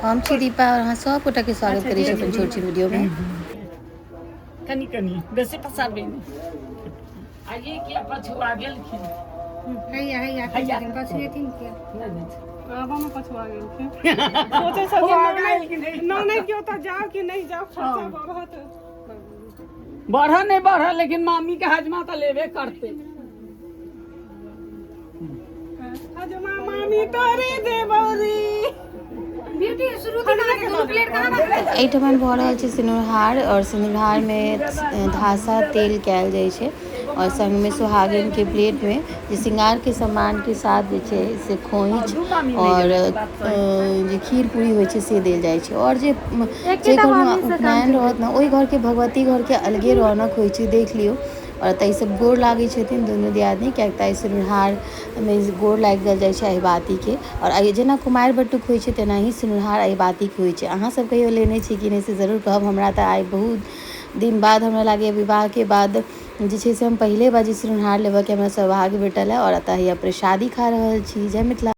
हम छी दीपा और अहाँ सब गोटा के स्वागत करै छी अपन छोट छिन वीडियो में। कनी कनी बेसी पसारबै नहि। आ ई किया पछुआ गेलखिन? हैया हैया हैया। पछुएथिन किया? नहि नहि। आबऽ मे पछुआ गेलखिन, सोचै ओ आगाँ एलखिन। छथिन ननैद के ओतऽ जाउ कि नहि जाउ, खर्चा बढ़त। बढ़ऽ नहि बढ़ऽ, लेकिन मामी के हजमा तऽ लेबे करतै। हजमा मामी तोरे देबौरी। ब्यूटी शुरू के दुनू प्लेट कहाँ रखल? एहिठमन भऽ रहल छै सिनुरहार, आओर सिनुरहारमे धासा तेल कयल जाइ छै, आओर सङ्गमे सोहागिनके प्लेटमे जे श्रृंगारके सामानके साथ जे छै से खोइछ आओर जे खीर पूरी होइ छै से देल जाइ छै। आओर जे जे घरमे उपनयन रहत ने, ओहि घरके भगवती घरके अलगे रौनक होइ छै, देख लियौ। आओर एतऽ ईसभ गोर लागै छथिन दुनू दियादनी, किएकि तऽ एहि सिनुरहारमे गोर लागि देल जाइ छै अहिबातीके। आओर एहि जेना कुमारि बटुक होइ छै, तेनाही सिनुरहार अहिबातीके होइ छै। अहाँसभ कहियो लेने छी कि नहि, से जरूर कहब। हमरा तऽ आइ बहुत दिन बाद, हमरा लागैए विवाहके बाद जे छै से हम पहिले बार जे सिनुरहार लेबऽके हमरा सौभाग्य भेटल हँ। आओर एतऽ हैया प्रसादी खा रहल छी। जय मिथिला।